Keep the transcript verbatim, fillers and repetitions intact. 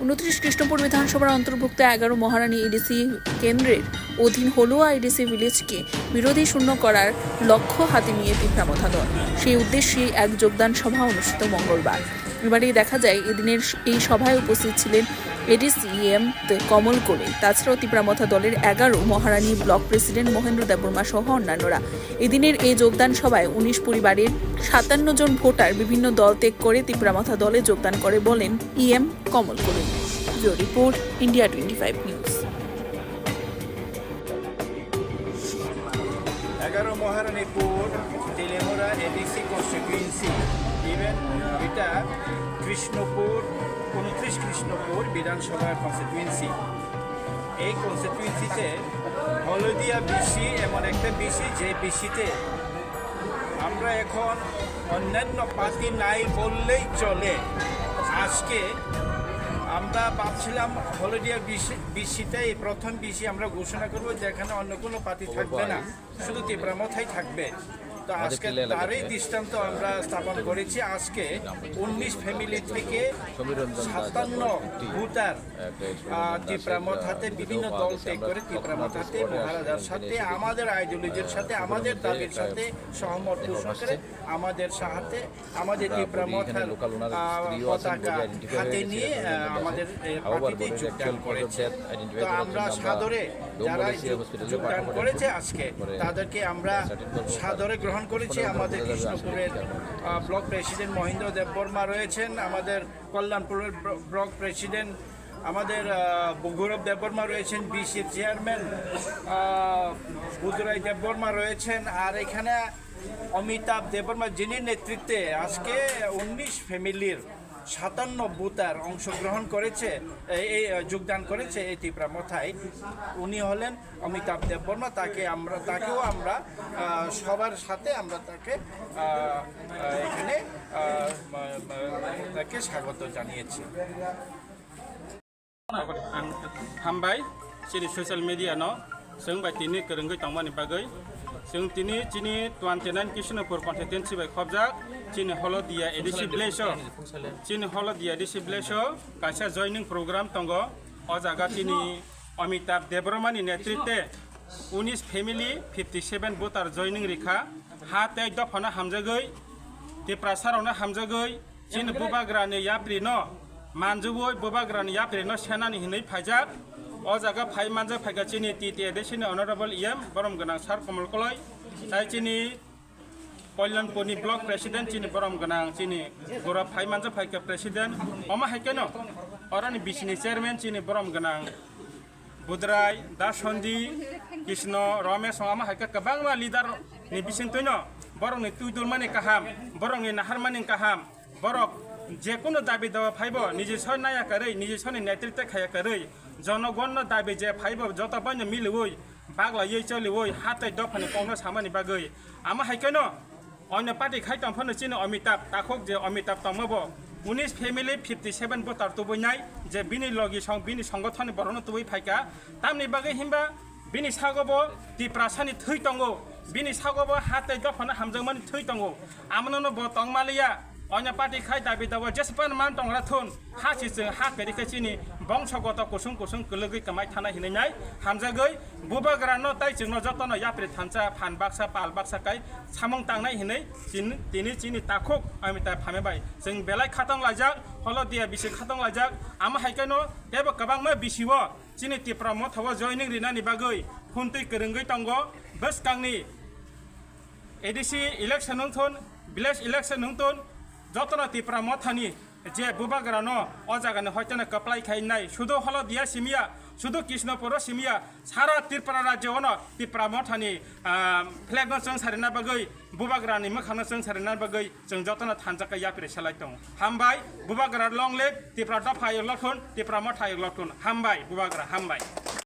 ঊনত্রিশ কৃষ্ণপুর বিধানসভার অন্তর্ভুক্ত এগারো মহারানী এডিসি কেন্দ্রের অধীন হলুয়া এডিসি ভিলেজকে বিরোধী শূন্য করার লক্ষ্য হাতে নিয়ে তিপ্রা মথা দল। সেই উদ্দেশ্যে এক যোগদান সভা অনুষ্ঠিত মঙ্গলবার। এবারে দেখা যায়, এদিনের এই সভায় উপস্থিত ছিলেন এডিসি ইএম কমল কোলে। তাছাড়াও তিপ্রা মথা দলের এগারো মহারানী ব্লক প্রেসিডেন্ট মহেন্দ্র দেববর্মা সহ অন্যান্যরা। এদিনের এই যোগদান সভায় উনিশ পরিবারের সাতান্ন জন ভোটার বিভিন্ন দল ত্যাগ করে তিপ্রা মথা দলে যোগদান করে বলেন ইএম কমল কোলে। Bureau report, India twenty five news. এগারো মহারানীপুর, তেলেমুরা এডিসি কনস্টিটিউয়েন্সি, ইভেন এটা কৃষ্ণপুর, ঊনত্রিশ কৃষ্ণপুর বিধানসভা কনস্টিটিউয়েন্সি। এই কনস্টিটিউয়েন্সিতে হলদিয়া বিসি এমন একটা বিসি, যে বিসিতে আমরা এখন অন্যান্য পার্টি নাই বললেই চলে। আজকে আমরা ভাবছিলাম হলদিয়া বিসি, বিসিতে এই প্রথম বিসি আমরা ঘোষণা করব, যেখানে অন্য কোনো পার্টি থাকবে না, শুধু তিপ্রা মথাই থাকবে। তো আজকে তারই দৃষ্টান্ত আমরা স্থাপন করেছি। আজকে উনিশ ফ্যামিলি থেকে সাতান্ন ভোটার, আহ, তিপ্রা মথাতে বিভিন্ন দল ত্যাগ করে তিপ্রা মথাতে মহারাজার সাথে, আমাদের আইডিওলজির সাথে, আমাদের দাবির সাথে সহমত পোষণ করে আমাদের সাথে, আমাদের তিপ্রা মথার, আহ, পতাকা হাতে নিয়ে, আহ, আমাদের, আহ, পার্টিতে যোগদান করেছে। তো আমরা সাদরে যারা যোগ-, যোগদান করেছে আজকে, তাদেরকে আমরা সাদরে গ্রহণ করেছি আমাদের কৃষ্ণপুরের, আহ, ব্লক প্রেসিডেন্ট মহেন্দ্র দেববর্মা রয়েছেন, আমাদের কল্যাণপুরের ব্ল-, ব্লক প্রেসিডেন্ট আমাদের, আহ, গৌরব দেববর্মা রয়েছেন, বিসির চেয়ারম্যান, আহ, বুধরাই দেববর্মা রয়েছেন, আর এখানে অমিতাভ দেববর্মা, যিনি নেতৃত্বে আজকে উনিশ ফ্যামিলির সাতান্ন ভোটার অংশগ্রহণ করেছে, এই, এই, আহ, যোগদান করেছে এই তিপ্রা মথায়। উনি হলেন অমিতাভ দেববর্মা, তাকে আমরা, তাকেও আমরা, আহ, সবার সাথে আমরা তাকে, আহ, আহ, এখানে, আহ, মা-, মা-, তাকে স্বাগত জানিয়েছি। Ang hambai, chini social media no, chwng bai tini kwrwngwi tongmani bagwi. Chwng tini chini twenty nine Kishnapur constituency bai khobjak, chini Holodia A D C village o, chini Holodia A D C village o kaisa joining program tongo. O jaga chini Amitabh Debbarma ni netritwe unis family fifty seven voter joining rikha. Ha tei dophano hamjagwi, Tiprasa rokno hamjagwi, chini bubagrani yaprino manjagwi bubagrani yaprino senani hinwi phaijak. O jaga phai manjak phaikha chini T T A D C ni Honorable E M borom gwnang Sir Komol Koloi, tai chini Kalyanpurni block president chini borom gwnang chini Gaurav phai manjak phaikha president. Omo hai kheno oroni bisini chairman chini borom gwnang Budrai, Dasondi, Krishna, Ramesh, omo hai khe kwbangma leader ni bisingtwino borokni twi dulmani kaham, borokni naharmani kaham, borok jekunu dabi dawa phaibo niji soi naya kwrwi, niji soni netritwe khaya kwrwi, jonogonno dabi je phaibo joto baino miliwi baglaiwi choliwi ha tei dophani kokno samani bagwi. Amo hai kheno Onyo party khai tong phano chini Amitabh, takhuk je Amitabh tongma bo unis family fifty seven voter tubui nai, je bini logi song, bini songothon ni borok no tubui phaikha. Tamni bagwi himba bini sago bo Tiprasa ni thwi tongo, bini sago bo ha tei dophano hamjakmani thwi tongo. Amono no bo tongma liya, onyo party khai dabi dawa jespan man tongra thun. Ha si chwng ha kwrwi khe chini bongsogoto kusung kusung kwlwgwi kwmai thana hinwi nai hamjagwi bubagrano tai chwngno jotono yapri thansa phan baksa pal baksa kai samung tangnai hinwi chin-, tini chini takhuk Amitabh Phambe bai chwng belai khatong laijak, Holodia bisi khatong laijak. Amo hai kheno teibo kwbangma bisio chini Tipra Motha o joining rinani bagwi phuntwi kwrwngwi tongo. Bwskangni A D C election wngthun, village election wngthun, jotono Tipra Mothani je bubagrano o jagani hoiteno kwplai khai nai, sudu Holodia simiya, sudu Krishnapuro simiya, sara Tripura rajyo ono Tipra Mothani, ah, flag no chwng sarina bagwi, bubagrani mwkhangno chwng sarina bagwi chwng jotono thansa khe yapri selai tongo. Hambai, bubagra long live, Tipra dopha ayok lokthun, Tipra Motha ayok lokthun. Hambai, bubagra, hambai.